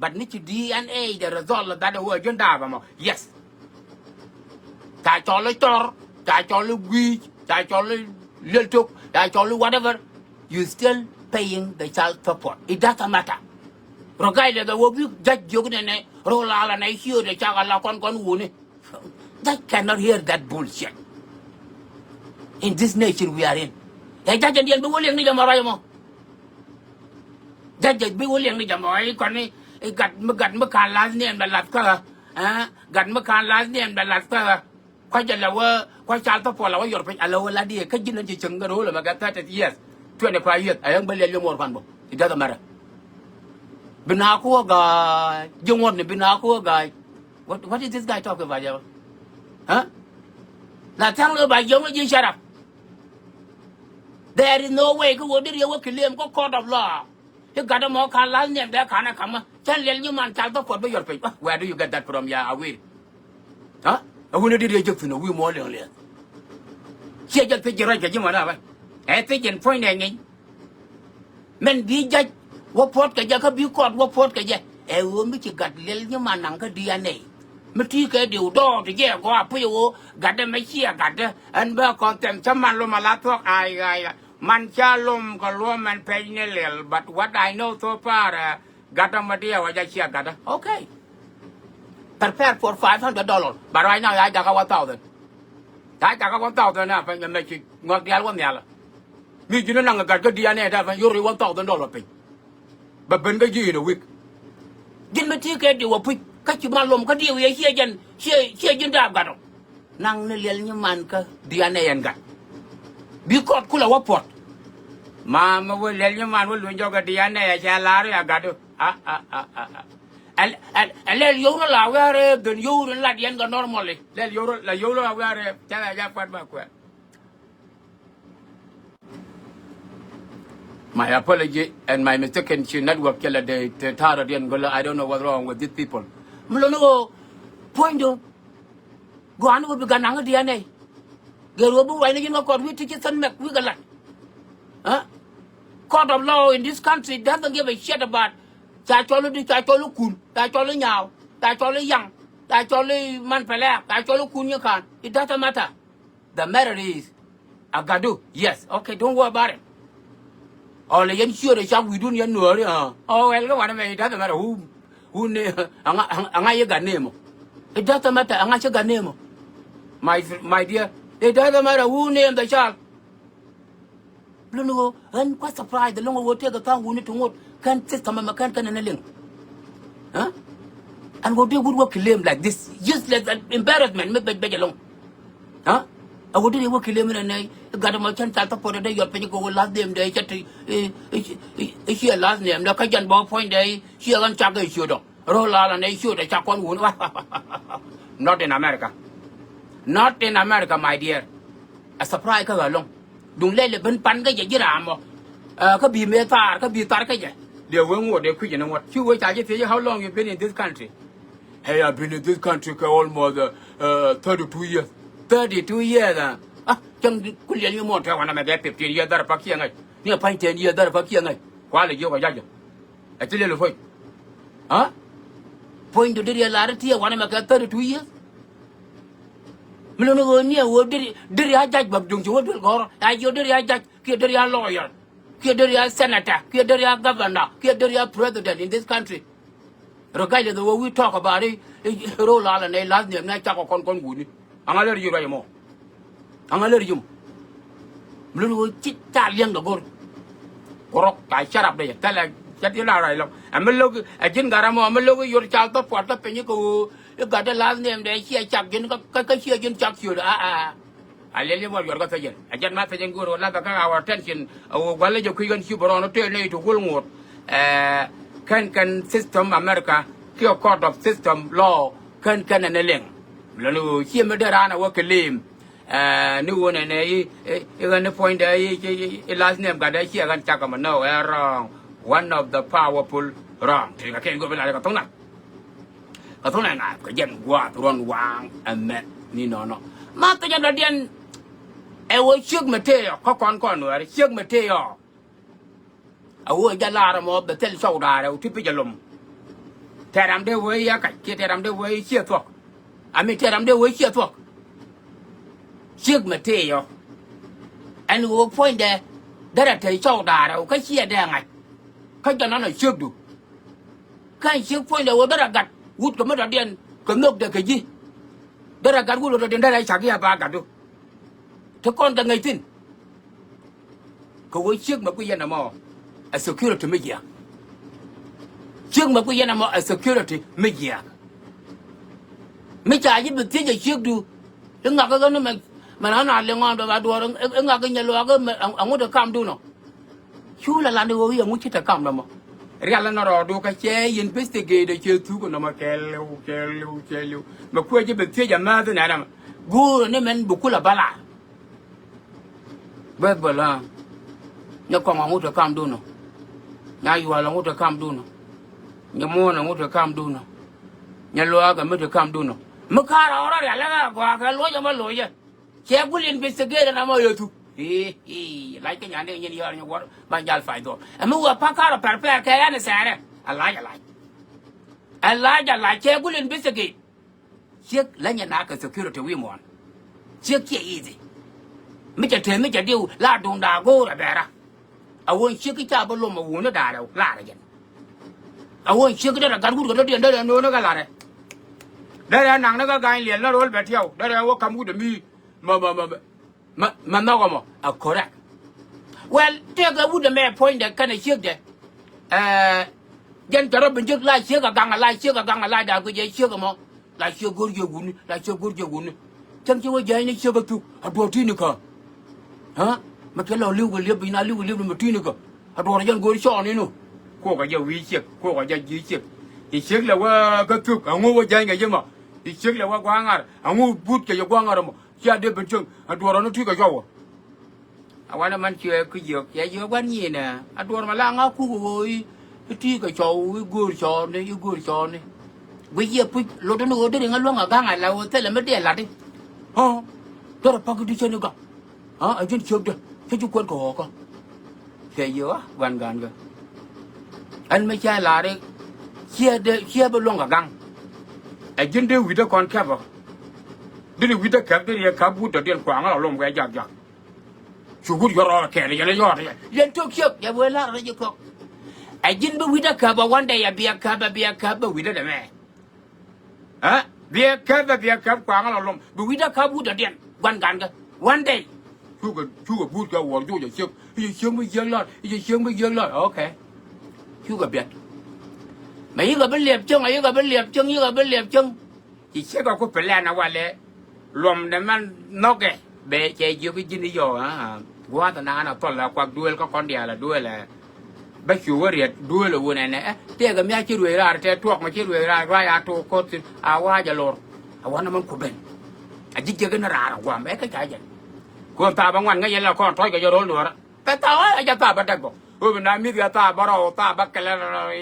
But ni ci D N A the result of that word jun daba mɔ. Yes. Ca cɔl i̱ cɔr, ca cɔl i̱ gui̱i̱c, ca cɔl i̱ liɛl tok, ca cɔl i̱ whatever. You still paying the child support. It doesn't matter. Regardless of what we judge you in a roll all and I hear the child a la kɔn kɔn wuni. Judge cannot hear that bullshit. In this nation we are in. Ɛ judge ɛn diɛn bi wä liɛŋ ni jɛ mɔ ruac mɔ. Judge bi wä liɛŋ ni jɛ mɔ i̱ kɔn i̱ gat mi gat mi ka̱n last name bɛ lath kä ɣä. Gat mi ka̱n last name bɛ lath kä ɣä. Kua̱c ala wä kua̱c child support la wä yɔr piny ala wä la diɛ kä ji̱n ɛn ci cäŋ kɛ ro̱o̱l ɛmɛ kɛ thirty years, twenty five years. Ayäŋ bä liɛl yom wor pan bä. It doesn't matter. Bi na kuɔ ga̱a̱c ji̱ ŋuɔ̱tni bi na kuɔ ga̱a̱c. What, what is this guy talking about, jɛ? Huh? La thaŋ lö ba jiɔŋ ji̱ shut up. There is no way kä wä diri yɛ wä claim kä court of law. I̱ gat ɛmɔ ka̱n last name dee ka̱n ɛ ka̱mä cä liɛl nyi man child support bi yɔr piny. Where do you get that from, ya Awir? Huh? Ɛ wuni diri yɛ jek thi̱n ɛ wi̱i̱ muɔ liɛŋ liɛŋ. Ciɛ jɛ thiec ji̱ ruac kɛ ji̱ mɔ na bä. Ɛ thiec in puɔ̱nydɛ ŋi̱ny. Mɛn bi jac wä puɔ̱t kɛ jɛ kä bi kɔt wä puɔ̱t kɛ jɛ. Ɛ ɣöö mi ci gat liɛl nyi man naŋ kä D N A. Mi ti kɛ diw dɔɔk ti jɛ gɔaa puc ɣöö gatdä mɛ ciɛ gatdä. Ɛn bä kɔn thɛm cä man lom a la thuɔ̱k ay ay. Man ca lom kɛ luɔm ɛn pɛc ni liɛl, but what I know so far, uh, gatdä mɛ diɛ wä jɛ ciɛ gatdä. Okay. Prepare for five hundred dollars. But right now ya jakä one thousand. Ya jakä one thousand na pɛn mɛ ci ŋɔk dial wä nhial. Mi ji̱n naŋ gat kä D N A da pɛn yori one thousand dollar piny. Bɛ ben kä ji̱ in a week. Ji̱n mi ti kɛ diw a puc kä ci ma lom kä diw yɛ ciɛ jɛn ciɛ ciɛ ji̱n daap gat ɔ. Naŋ ni liɛl nyi man kä D N A ɛn gat. Bi kɔt kulɛ wä puɔt. Ma mi wä liɛl nyi man wä luny jɔk kä D N A ɛ cɛ la̱r ya gat ɔ. A a a a a. Ɛ lɛl yio̱w rɔ la wiarɛ ben yio̱w rɔ lat yɛn kɛ normally. Lɛl yio̱w rɔ la yio̱w rɔ la wiarɛ ca la ja kuat ba kuɛl. My apology and my mistake in ci network cɛ la de te ta̱rä diɛn gölä. I don't know what's wrong with these people. Mi loni ɣöö puɔ̱nydu gɔ̱a̱n ɣöö bi gan naŋ D N A. Gɛr ɣöö bi ruacni ji̱n kä kɔt wi̱i̱ ti ci thän mɛk wi̱i̱ kɛ la̱t. Huh? Court of law in this country doesn't give a shit about ca cɔl i̱ di ca cɔl i̱ kun ca cɔl i̱ nyaaw ca cɔl i̱ yaŋ ca cɔl i̱ man pɛlɛɛk ca cɔl i̱ kun nyi ka̱n. It doesn't matter. The matter is, a gatdu. Yes, okay, don't worry about it. Ɔ lɛ yɛn ciöt ɛ cak wi̱i̱dun yɛn nuääri. Ɔ wɛl kɛ wanɛ mɛ, it doesn't matter who, who name, aŋa, aŋa, aŋa yɛ gat name ɔ. It doesn't matter aŋa cä gat name ɔ. My, my dear, it doesn't matter who name the child. Lun ɣöö ɣän kua̱ surprise ɛlɔ̱ŋ ɣöö tëëkɛ tha̱a̱ŋ wuni ti ŋot kɛn system ɛmɛ kɛn kɛn ɛn ɛ liŋ. Huh? And ɣöö dee wut wä claim like this useless and embarrassment mi bɛc bɛc ɛlɔ̱ŋ. Huh? A ɣöö dee wä claim in ɛnɛ gat ɛmɔ cɛn child support dee yɔt piny kɛ ɣöö last name dee cɛ ti i̱ ciɛ last name dee kä jɛn bä puɔ̱ny dee i̱ ciɛ ɣän cak i̱ ciötdɔ. Röl ala nɛ ciötdɛ ca kɔn wun. Not in America. Not in America, my dear. A surprise kä ɣä lɔ̱ŋ. Duŋ lɛl ɛ ben pan kä jɛ ji̱ raam ɔ. Kä bi mëë thaar kä bi thar kä jɛ. Dee wee ŋot dee kui̱c ni ŋot ci wee ca ji̱ thiec, how long you been in this country? Hey, I've been in this country kɛ almost uh, uh, thirty-two years. Thirty-two years. Ah, cäŋ ku liɛl ni mɔ tɛ wanɛ mɛ gɛ fifteen years dhar pa kiɛ ŋa̱c. Ni a pa̱ny ten years dhar pa kiɛ ŋa̱c. Kualɛ jiök a ja̱c jɛ. Ɛ ci lel puɔ̱ny. Aa? Puɔ̱nydu deri a lar i̱ ti ɛ wanɛ mɛ kɛ thirty-two years. Mi lo̱n ɣöö ni ɛ ɣöö deri, deri a ja̱c bäk duŋ ci wä duel gɔ̱rä. A jiök deri a ja̱c kiɛ deri a lawyer kiɛ deri a senator kiɛ deri a governor kiɛ deri a president in this country. Regardless of what we talk about it, rol ala nɛ last name nɛ cakɔ kɔn kɔn wuni. Aŋa lär ji̱ ruac ɛmɔ. Aŋa lär ji̱ mɔ. Mi lun ɣöö ci ca liɛŋ dɔ go̱r. Ku rɔk ca carap dee thɛlɛ ca ti la ruac lɔk. Ɛ mi lo̱k ɛ ji̱n gat ɛmɔ ɛ mi lo̱k i̱ yot ca thop puɔt thop piny i̱ kɛ ɣöö i̱ gat dee last name dee ciɛ cak ji̱n kä ciɛ ji̱n cak ciöt. Aa. A liɛl yɛ muɔl yuɔr kä thecɛn. Ɛ jɛn ma thecɛn go̱o̱r ɣöö lathɛ kä our attention. Ɛ ɣöö gua̱l lɛ jɛ kui̱ ɣän ci bɛ rɔɔn ɣöö tëë nɛy ti gul ŋuɔ̱t. Ɛ kɛn kɛn system America kiɛ court of system law kɛn kɛn ɛn ɛ liŋ. Lɔni ɣöö ciɛ mi dee raan ɛ wä kɛ leem. Ɛ ni ɣöö nɛnɛ i̱ ɣän ni puɔ̱nydɛ i̱ last name gatdɛ ciɛ ɣän cak ɛmɛ nɔ ɛ wrong. One of the powerful wrong. Ti kɛ kɛn go̱o̱r bi la kɛ thoŋ na. Kä thunɛ ŋa̱a̱th kɛ jɛn gua̱a̱th ruɔ̱n waaŋ ɛmɛ ni nɔnɔ. Ma thicɛ dɔ̱diɛn ɛ wä ciek mɛ tëë ɔ kä kɔn kɔn nuɛɛr ciek mɛ tëë ɔ. Ɛ wä jɛ la̱r ɛmɔ bɛ thil cɔw da̱a̱r ɛ wä ti pi̱c ɛlom. Tɛɛr ram dee wee yɛ kac kiɛ tɛɛr ram dee wee ciɛ thuɔ̱k. Ami tɛɛr ram dee wee ciɛ thuɔ̱k. Ciek mɛ tëë yɔ. Ɛn ɣöö puɔ̱nydɛ derɛ tɛy cɔw da̱a̱rɛ kä ciɛ dee ŋa̱c. Kä jɔn nɔnɔ ciekdu. Kä ɛn ciek puɔ̱nydɛ ɣöö derɛ gat wut kɛ mi dɔ̱diɛn kɛ nhökdɛ kɛ ji̱. Derɛ gat wut kɛ dɔ̱diɛn derɛ cak i̱ a ba gatdu. Ti kɔn kɛ ŋäc thi̱n. Kɛ ɣöö ciek mɛ kui̱ yɛn ɛmɔ ɛ security mi jiääk. Ciek mɛ kui̱ yɛn ɛmɔ ɛ security mi jiääk. Mi ca ji̱ bi thiec ɛ ciekdu i̱ ŋakä ɣän mɛ mɛ na na liŋ ɣɔn dɔ̱ ba duɔ̱ɔ̱r i̱ ŋakä nyɛ luaakä mɛ ɛŋut ɛ kamdun ɔ. Cu la lan i̱ ɣöö i̱ ɛŋut ci te kam nɔmɔ. Rial ɛn rɔɔdu kä cɛ investigate cɛ thuk nɔmɔ kɛɛliw kɛɛliw kɛɛliw mɛ kuɛ ji̱ bi thiec ɛ määth nɛn ɛmɛ. Guur ni mɛn bi kulɛ bä lar. Beth bä lääŋ. Nyɛ kɔŋ aŋut ɛ kamdun ɔ. Nya yual aŋut ɛ kamdun ɔ. Nyɛ muɔ̱ɔ̱n aŋut ɛ kamdun ɔ. Nyɛ luaak ɛ mi te kamdun ɔ. Mi ka̱r ɛ ɣɔr ɛ rial ɛ ɣä gɔaa kɛ loc ɛmɔ loc ɛ. Cɛ gul investigate ɛn amɔ yɛ thuk. Ii, ii, lac kä nyan dee nyin yɔr nyɛ wuɔr ban jal pay dhɔr. Ɛmi wä pa̱k ka̱r ɔ pɛr pɛr kɛ ɛn ɛ sɛɛrɛ. Ɛ lac, ɛ lac. Ɛ lac, ɛ lac, cɛ gul investigate. Ciek lä nyɛ nak kɛ security wi̱i̱ muɔ̱ɔ̱n. Ciek ciɛ easy. Mi cɛ te mi cɛ diw la duŋda go̱o̱r ɛ bɛra. A wä ciek i̱ ca bi lom a wuni da̱rɛ larɛ jɛn. A wä ciek i̱ derɛ gat wut kɛ dɔ̱diɛn derɛ no̱o̱ni kɛ larɛ. Derɛ naŋni kɛ ga̱ny liɛl ni ro̱l bɛ tiɛw derɛ wä ka̱m wut ɛ mi. Ma, ma, ma, ma. Ma, ma nhɔkɔ mɔ a correct. Well, tëëkɛ wut ɛmɛ puɔ̱nydɛ kɛnɛ ciekdɛ. Ɛɛ, jɛn cɛ rɔ bi jek la ciek a gaŋ a la ciek a gaŋ a la da̱a̱k kɛ jɛ ciek ɛmɔ. La ciek go̱r jɛ wuni, la ciek go̱r jɛ wuni. Cäŋ ci wä jɛɛny ni ciek a thuk a duɔ̱ɔ̱r ti̱ni kä. Ɣä? Mɛ kɛ lɔ li̱w kɛ liep bi na li̱w kɛ liep ni mɛ ti̱ni kä. A duɔ̱ɔ̱r jɛn go̱r cɔɔni nu. Kuɔkɛ jɛ wi̱i̱ ciek, kuɔkɛ jɛ ji̱ ciek. Ci ciek lɛ wä kä thuk a ŋu wä jɛɛny kɛ ji̱ mɔ. Ci ciek lɛ wä gua̱a̱ŋ ŋa̱r a ŋu but kɛ jɛ gua̱a̱ŋ ŋa̱r mɔ. Cia dee ben cieŋ a duɔrɔ ni tui̱ kɛ cuɔwä. A wanɛ man ciɛ kä jiök cɛ jiök wan nyinɛ a duɔr ma la ŋa kuk ɣöö i̱ tui̱ kɛ cɔw i̱ göör cɔɔni i̱ göör cɔɔni. Guic yɛ puc lot ni ɣöö deri ŋa luäŋ a ga̱ŋ a la ɣöö thilɛ mi diɛ lat i̱. Ɣä dɔrɛ pak i̱ di cäni ga̱ŋ. Ɣä a ji̱n ciökdä cä ji̱ kuäär kɛ ɣɔɔkä. Cɛ jiök a gua̱n ga̱a̱n kɛ ɛn mi cä lar i̱ ciɛ dee ciɛ bi luäŋ a ga̱ŋ. Ɛ ji̱n dee wi̱cdä kɔn kɛpä. Deri wi̱cdä kɛp deri yɛ kap wut dɔ̱diɛn kuaŋä lɔ lom kɛ jak jak. Cu wut yɔr rɔɔr kɛɛl yɛn yɔɔt yɛ yɛn tök ciek yɛ wee lar rɛc i̱ kɔk. Ɛ ji̱n bi wi̱cdä käp ɛ wandɛ yɛ biɛ käp ɛ biɛ käp bɛ wi̱cdä dɛmɛ. Ɛ biɛ käp ɛ biɛ käp kuaŋä lɔ lom bi wi̱cdä käp wut dɔ̱diɛn gua̱n ga̱nkɛ. Wandɛ cukɛ cukɛ buut kɛ wuɔr juuc ɛ ciek i̱ ciek mi jiäk lɔr i̱ ciek mi jiäk lɔr. Okay. Cukɛ biɛt. Mɛ yikɛ bi liɛp cieŋ ɛ yikɛ bi liɛp cieŋ yikɛ bi liɛp cieŋ. Ci ciek ɛ ku plan ɛ walɛ. Luɔmdɛ mɛn nhɔkɛ bɛ cɛ jiök i̱ ji̱n i̱ yɔɔ. Gua̱a̱th ɛn an a thɔl a kuak duëël kä kɔn diaal a duëël ɛ. Bä cu wä riɛt duëël ɛ wun ɛnɛ ɛ tëëkɛ mi a ci ruëëc raar tɛ tuɔk mɛ ci ruëëc raar ruac a tok koth thi̱n a wa̱a̱c a lor. A wä nɔmɔ ku ben. A ji̱ jiäk in raar a guam ɛ kä ca jɛn. Kuɔn thaap a ŋuan ŋäc yɛn la kɔn tɔ̱c kɛ jɛ ro̱l duɔ̱ɔ̱rä. Pɛ thaap ɛ jɛ thaap bä däk bä. Ɣöö bi na mi̱th kɛ thaap bä rɔw thaap bä kɛlɛ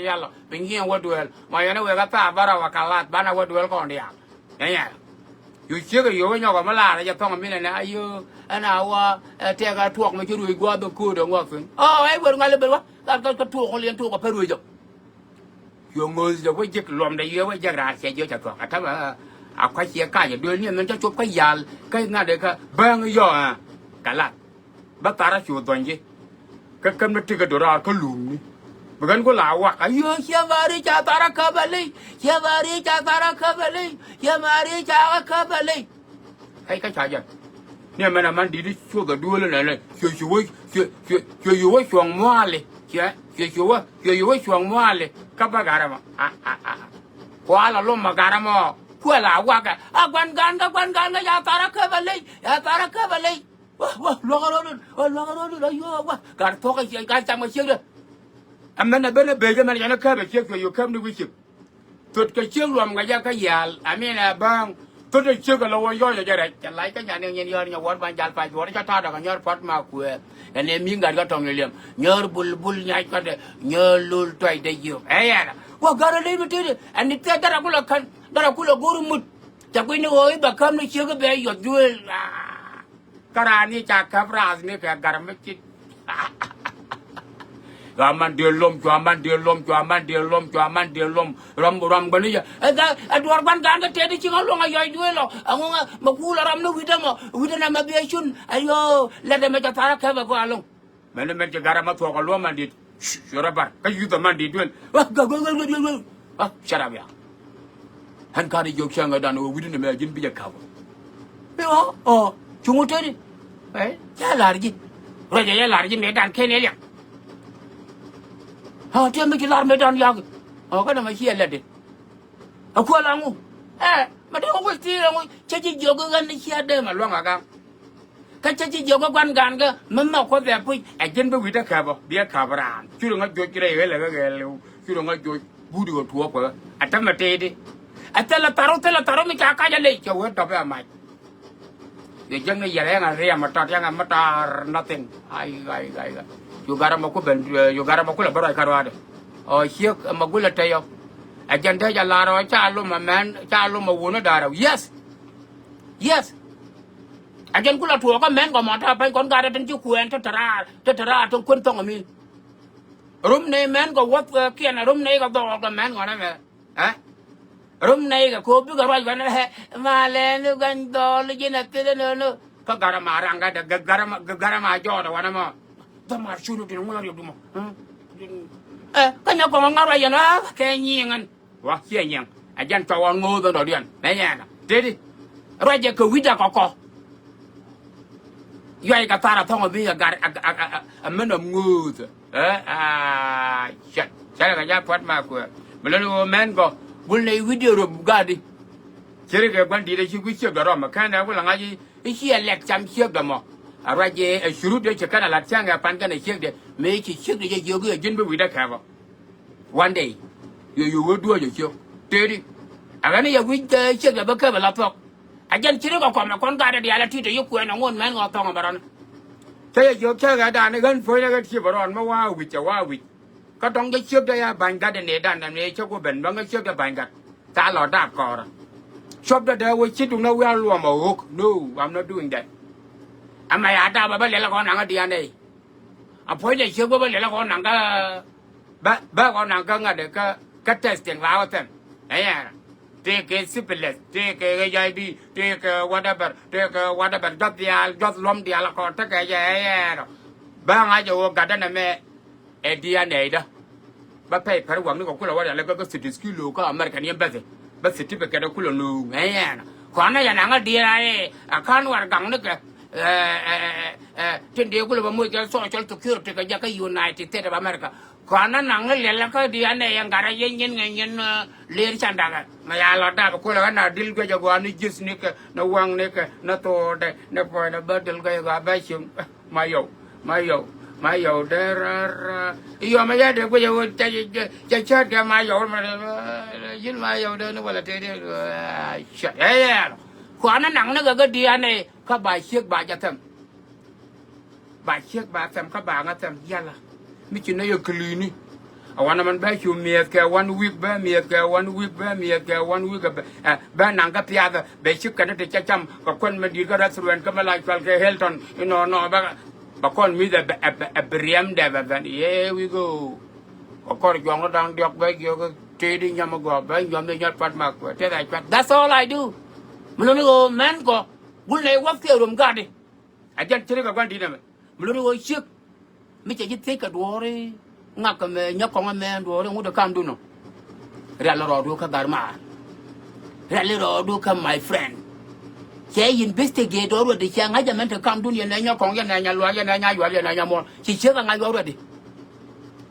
yɛl ɔ bi nyiɛn wä duëël mɔ yɛn ɛ wëë kɛ thaap bä rɔw ɛ kɛ lath banɛ wä duëël kɔn diaal. Ɛnyɛ. Yu ciek ɛ yo̱o̱k ɛ nyɔk ɛ mi laar ɛ jɛ thɔŋ ɛ min ɛnɛ a yio̱o̱k ɛn a wa ɛ tɛk ɛ tuɔk mi ci ruëëc gua̱a̱th ɛ kööt ɛ ŋuɔk thi̱n. Ɔ ɛ wer ŋual ɛ ben wa gat kä tuɔk ɛ liɛn tuɔk ɛ pär ruëëc ɔ. Yu ŋööth jɛ wä jiäk luɔmdɛ yu ɛ wä jiäk raar cɛ jiɔc ɛ thuɔ̱k ɛ täp ɛ a kua̱c ciɛ kac ɛ duëël ni ɛmɛn cä cop kä yal kä ŋa̱t ɛ kä bääŋ yɔ̱ɔ̱ ɛ kɛ lath. Bä tharä cu dhuɔ̱ny ji̱. Kä käm ni ti̱kä do̱raar kä luŋni. Bi ɣän ku la wak a yio̱o̱ ciɛ ma̱a̱ri ca tharä käp a ley ciɛ ma̱a̱ri ca tharä käp a ley ciɛ ma̱a̱ri ca ɣä käp a ley. Kɛc kä ca jɛn. Ni ɛmɛn a man di̱t i̱ cuoth a duëël ɛnɛnɛ cuɛ cu wä cuɛ cuɛ cuɛ cu wä cuɔ̱ŋ muaali. Cuɛ cuɛ cu wä cuɛ cu wä cuɔ̱ŋ muaali. Kä bä garɛ mɔ a a a. Kual a lom a garɛ mɔ. Kuɛ la wakɛ a gua̱n ga̱a̱n kä gua̱n ga̱a̱n kä ca tharä käp a ley ca tharä käp a ley. Wä wä luakä rɔɔdun wä luakä rɔɔdun ayuɔ wä. Gat thuɔkä ciɛ gat cam kɛ ciekdä. Ɛmɛn ɛ ben ɛ bec ɛmɛn yɛn ɛ käp ɛ ciek cuɛ yio̱ käp ni wi̱i̱ ciek. Thot kɛ ciek luɔm kɛ jɛ kä yal amin ɛ bäŋ. Thot ɛ ciek ɛ lɔ wä yɔc ɛ jɛ rɛc cɛ lac kä nyan ni nyin yɔr nyɛ wuɔr ban jal pac duɔr cä ta̱a̱ dɔk ɛ nyɔr puɔt ma kuëë. Ɛn ɛ mi̱i̱ŋ gat kä tɔŋ ni liɛm nyɔr bul bul nyac kädɛ nyɔr lul tuacdɛ yio̱k ɛ yɛn. Wä gat ɛ ley mi tëëdɛ ɛn ni thɛt därɛ kulɛ kän därɛ kulɛ go̱r mut. Cɛ gui̱ni ɣöö i̱ bɛ käm ni ciek i̱ bɛ yuɔth duëël. Kä raan ni ca käp rath ni kɛ ga̱r mi cit. Cua man dee lom, cua man dee lom, cua man dee lom, cua man dee lom. Ruam, ruam gɔni jɛ. Ɛ tha, ɛ duɔr guan gan kä tɛt i̱ ci ŋa luɔ̱ŋ a yɔc duee lɔ. Ɛŋu ŋa mɛ kuul a ram ni wi̱cdä mɔ. Wi̱cdä nɛ mɛ biɛ cun. Ayoo, lɛt ɛmɛ cɛ thar a kɛp ɛ gɔaa lo̱ŋ. Mɛn ni mɛn ci gat ɛmɛ thuɔk a luɔ̱m man dit. Cuɛ rɔ bar kä yuth ɛ man dit duel. Shut up ya. Ɣän ka̱n i̱ jiök cäŋ ɛ dan ɣöö wi̱cdä nɛ mɛ ji̱n bi jɛ ka̱p. Ɔ, ɔ, cuŋ wä teti. Ɛ, cä la̱r ji̱. Ruacɛ cä la̱r ji̱ mëë dan ken ëë liak. Ɔ, tiɛm mi ci la̱r mëë dan yak. Ɔ, kä nɔmɔ ciɛ lɛt di. Ɛ kuäl aŋu. Ɛ, mɛ dee wä kuäl thiir aŋu. Cä ji̱ jiök ɣän ni ciɛ dee mɛ luäŋ a gaŋ. Kä cä ji̱ jiök ɣä gua̱n ga̱a̱n kä mi nhɔk kuäth ɛ puc. Ɛ ji̱n bi wi̱cdä käp ɔ. Biɛ käp raan. Curɛ ŋä joc rɛy ɣel ɛ ɣä ɣɛl. Curɛ ŋä joc. Guut i̱ ɣä tuɔɔk kuɛ ɣä. Ɛ tämɛ tëëdi. Ɛ thilɛ tharu, thilɛ tharu mi ca kac ɛ lec. Cɛ wee dɔp ɛ mac. Yɛ jiäkni yɛl ɛ yɛn a riɛm a tɔt yɛn a mi tɔr nothing. Ai, ai, ai, ai. Yu gat ɛmɔ ku ben, yu gat ɛmɔ ku lɛ bä ruac kä ruaadɛ. Ɔ ciek ɛmɔ gulɛ tɛy ɔ. Ɛ jɛn dee jɛ lar ɔ ca lom ɛ mɛn, ca lom ɛ wun ɛ da̱r ɛ. Yes. Yes. Ɛ jɛn ku lɛ tuɔɔk ɛ mɛn kɔ mɔ ta̱a̱ pɛny kɔn gat ɛ tin ci kuɛɛn te te raar, te te raar tin kuën thɔŋ ɛ mi. Rom nɛy mɛn kɔ wuɔth, ɛ, kiɛn ɛ rom nɛy kɛ dhɔɔl kɛ mɛn kɔn ɛmɛ. Ɛ? Rom nɛy kɛ ko̱o̱p bikɛ ruac wanɛ, ɛ, ma lɛn ni gua̱ny dhɔl ji̱n a thilɛ no̱o̱no̱. Kä garɛ ma raŋ kä dɛ, garɛ ma, garɛ ma jɔɔdɛ wanɛ mɔ. Dhɔmar cuni tin ŋuɔ̱n riɛk dumɔ. Ɛ, kä nyɛ kɔŋ ŋa̱r ruac yɛn, ɛ, kɛ nyiŋ ɛn. Wa, ciɛ nyiŋ. Ɛ jɛn cua ɣɔn ŋo̱o̱th ɛn dɔ̱diɛn. Mɛ nyɛɛnä. Teti. Ruacɛ kɛ wi̱cdɛ kɔkɔ. Yuac kɛ thar a thɔŋ a bi a gar a, a, a, a, a mɛn ɔm ŋo̱o̱th. Ɛ, a, cɛt. Cɛt kɛ jɛ puɔt ma kuɛ. Mi lon ɣöö mɛn gɔ. Gul nɛ i̱ wi̱cdɛ rop gadi. Ciri kɛ gua̱n di̱t a ci wi̱c ciek dɔ̱rɔm. Kɛn ɛ wul a ŋa̱c i̱ ciɛ lɛk cam ciek dɔ̱mɔ. A ruac i̱ ɛ curut dee ci kɛn a lat cäŋ ɛ pan kɛn a ciek dee. Mëë ci ciek dee jɛ jiök i̱ ɛ ji̱n bi wi̱cdɛ kɛpɔ. One day. Yɛ yio̱w wee duɔ̱ɔ̱c ɛ ciök. Tëëdi. Ɛ ɣän i̱ yɛ wi̱c, ɛ, ciek dee bä kɛpɛ la thuɔ̱k. A jɛn ci ri kɛ kɔmɛ kɔn gatdɛ diaal a ti̱i̱t ɛ yi kuɛɛn ɛ ŋun mɛn ŋɔ thɔŋ ɛ bɛ rɔn. Cä yɛ jiök cä ɣɛɛdan i̱ ɣän puɔ̱nydɛ ɣän ci bɛ rɔn mi wa wi̱c ɛ wa wi̱c. Kä dɔ̱ŋ jɛ ciek dee ya ba̱ny gatdɛ nëëdan ɛn mëë cä ku ben bäŋ ɛ ciek dee ba̱ny gat. Tha̱a̱ lɔ daap kɔɔrä. Cuɔpdɛ dee wee ci duŋdä wi̱i̱ a luɔm ɛ ɣöök. No, I'm not doing that. Ɛmɛ ya daap ɛ bä lɛl ɛ kɔn naŋ ɛ D N A. A puɔ̱nydɛ ciek bä bä lɛl ɛ kɔn naŋ kä Bä, bä kɔn naŋ kä ŋa̱t kä, kä testing la wä thɛm. Ɛ yɛn. Tëëkɛ syphilis, tëëkɛ H I V, tëëkɛ whatever, tëëkɛ whatever. Juɔth diaal, juɔth luɔ̱m diaal kɔn tekɛ jɛ ɛ yɛn. Bä ŋa̱c ɛ ɣöö gatdä nɛmɛ ɛ D N A dä. Bä pɛy pär waŋni kɛ kulɛ wä rial kä, kä city ski lo̱o̱ kä America ni ɛn bäthi. Bä certificate kulɛ nööŋ ɛ yɛn. Kɔn nɛ yɛn aŋä D N A ɛ ka̱n war gaŋ ni kɛ, ɛ, ɛ, ɛ, ɛ, tin dee kulɛ bä moc kɛ Social Security kɛ jɛ kä United States of America. Kɔn na naŋ ni liɛl kä D N A yɛn gat a yɛn nyin ŋɛ nyin, ɛ, ler can dakɛ. Mɛ ya lɔ dakɛ kulɛ ɣän a dil guɛc a gɔaa ni ji̱th ni kɛ, ni waŋ ni kɛ, ni thoodɛ, ni puɔ̱nydɛ bä dil guɛc a gɔaa bä cieŋ. Ma yɔw, ma yɔw, ma yɔw dee rɛr. Yɔm a yɛ dee guɛc a ɣöö cɛ, cɛ, cɛ cäät kɛ ma yɔw, ma, ji̱n ma yɔw dee ni wala tëë dee, cɛ, ɛ, yɛ, yɛ. Kɔn na naŋ ni kɛ kä D N A, kä ba ciek ba jɛ thɛm. Ba ciek ba thɛm kä ba ŋä thɛm yala. Mi ci nɛ yɛ clean ni. A wanɛ mɛn bɛ cu miɛth kɛ one week, bɛ miɛth kɛ one week, bɛ miɛth kɛ one week, bɛ, ɛ, bɛ naŋ kä piathɛ, bɛ ci kɛn ti cɛ cam kɛ kuɛn mɛ di̱i̱t kä restaurant kä mɛ la cual kɛ Hilton inɔ nɔ bɛ, bɛ kɔn mi̱th ɛ bɛ, ɛ bɛ, ɛ bɛ riɛmdɛ bɛ bɛn. Here we go. Kɛ kɔr juɔŋni da̱ŋ diɔk bɛ jiök tëëdi nyam mi gɔaa bɛ nyuɔm ni nyɔt pat mak kuɛ tɛth a cuat. That's all I do. Mi luni ɣöö mɛn kɔ gul nɛ iwɔth kiɛ rom gatdi. A jɛn ci ri kɛ gua̱n di̱t ɛmɛ. Mi lo̱ri ɣöö ciek mi cɛ ji̱ thiec kɛ duɔ̱ɔ̱ri. Ŋak kɛ mɛ nyɔk kɔŋ ɛmɛ duɔ̱ɔ̱ri ŋut ɛ kamdun ɔ. Rial rɔɔdu kä gar maar. Rial rɔɔdu kä my friend. Cɛ investigate ɔ ruɛdi cɛ ŋa̱c ɛmɛn te kamdun yɛn ɛ nyɔk kɔŋ yɛn ɛ nya luaak yɛn ɛ nya yual yɛn ɛ nya muɔl ci ciek ɛ ŋa̱c ɔ ruɛdi.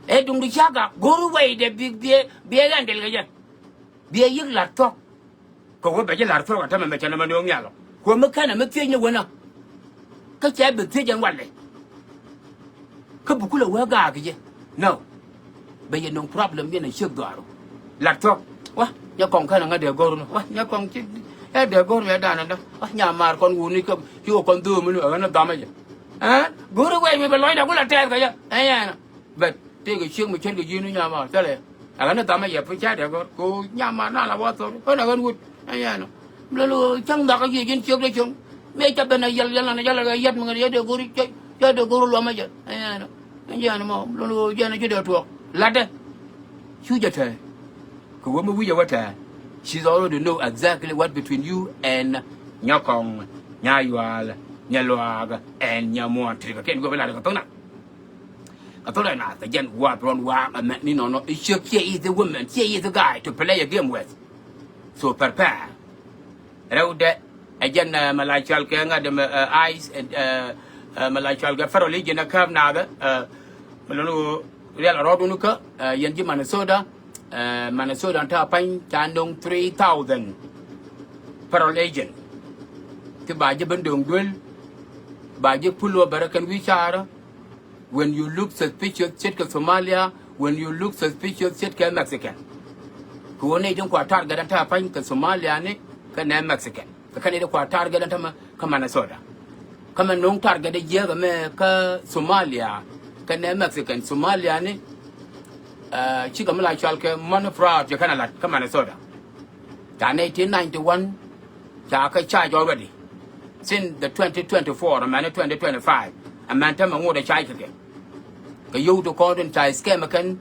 Ɛ duŋdu cakɛ go̱r wɛy dɛ bi biɛ biɛ ɣɛn del kɛ jɛ. Biɛ yi̱k la̱r thuɔ̱k. Kɛ wee bɛ ji̱ la̱r thuɔ̱k a tämɛ mɛ cɛ nɔmɔ nööŋ nhial ɔ. Kuɔ̱mɛ kɛnɛ mi thiec ni wenä. Kä cɛ bi thiec ɛn walɛ. Kä bi kulɛ wee gaak jɛ. No. Bɛ yɛ nöŋ problem yɛn a ciek dhɔaaru. La̱r thuɔ̱k. Wa nyɛ kɔŋ kɛnɛ ŋä dee go̱r ni. Wa nyɛ kɔŋ ci ɛ dee go̱r mi ɛ da̱a̱n ɛndä. Wa nyamaar kɔn wuni kä ci wä kɔn dho̱o̱m ni ɛ ɣän ni dhamä jɛ. Ɛ go̱r i̱ wɛy mi bɛ lɔcdɛ kulɛ tɛɛth kɛ jɛ. Ɛ yɛn. Bɛ tëëkɛ ciek mi ce̱tkɛ ji̱n ni nyamaar thilɛ. Ɛ ɣän ni dhamä yɛ pi ca dee gɔ̱r ko nyamaar na la wä thor ɣän ɛ ɣän wut. Ɛ yɛn ɔ mi lɛ lo cäŋ dhak kä ji̱ ji̱n ciek dee cäŋ. Mëë ca ben ɛ yɛl yɛl nɔ yɛl ɛ yɛt mi ŋäni yɛ dee go̱r, yɛ dee go̱r luɔmä jɛ. Ɛ yɛn ɔ Jɛn mɔ lon ɣöö jɛn ci dee tuɔɔk latdɛ. Cu jɛ tɛɛ kɛ wee mi wi̱cɛ wä tɛɛ. She's already know exactly what between you and Nyakɔŋ, Nyayual, Nyaluak and Nyamuɔn. Ti kɛ kɛn go̱o̱p latdɛ kɛ thok na. Kɛ thok na kɛ jɛn gua̱a̱th rɔn wa̱a̱ ɛmɛ ni nɔnɔ. Ciek, ciɛ is the woman, ciɛ is the guy to play a game with. So prepare. Rɛwdɛ ɛ jɛn, ɛ, mɛ la cɔal kɛ ŋa̱t mɛ, ɛ, ice, ɛ, ɛ, mɛ la cɔal kɛ federal agent ɛ käp naath, ɛ, mɛ lon ɣöö rial rɔɔdun kä, ɛ, yɛn ji̱ Minnesota, ɛ, Minnesota ta̱a̱ pa̱ny ca no̱ŋ three thousand federal agent. Ti ba ji̱ ben döŋ duel, ba ji̱ pull over kɛn wi̱i̱ caarä. When you look suspicious ce̱tkɛ Somalia, when you look suspicious ce̱tkɛ Mexican. Kɛ ɣöö nɛy tin kua target ɛn ta̱a̱ pa̱ny kɛ Somalia ni kɛnɛ Mexican. Kɛ kɛn nɛy tin kua target ɛn tämɛ kä Minnesota. Kä mɛ no̱o̱ŋ target ɛ jiääk ɛmɛ kä Somalia kɛnɛ Mexican. Somalia ni, ɛ, cikɛ mi la cɔal kɛ money fraud cɛ kɛn a la̱t kä Minnesota. Ca nineteen ninety-one ca kɛ charge already. Since the twenty twenty-four, amäni twenty twenty-five, amäni tämɛ ŋot ɛ charge kɛ kɛ. Kɛ yio̱w ti kɔn tin ca scam ɛ kɛn.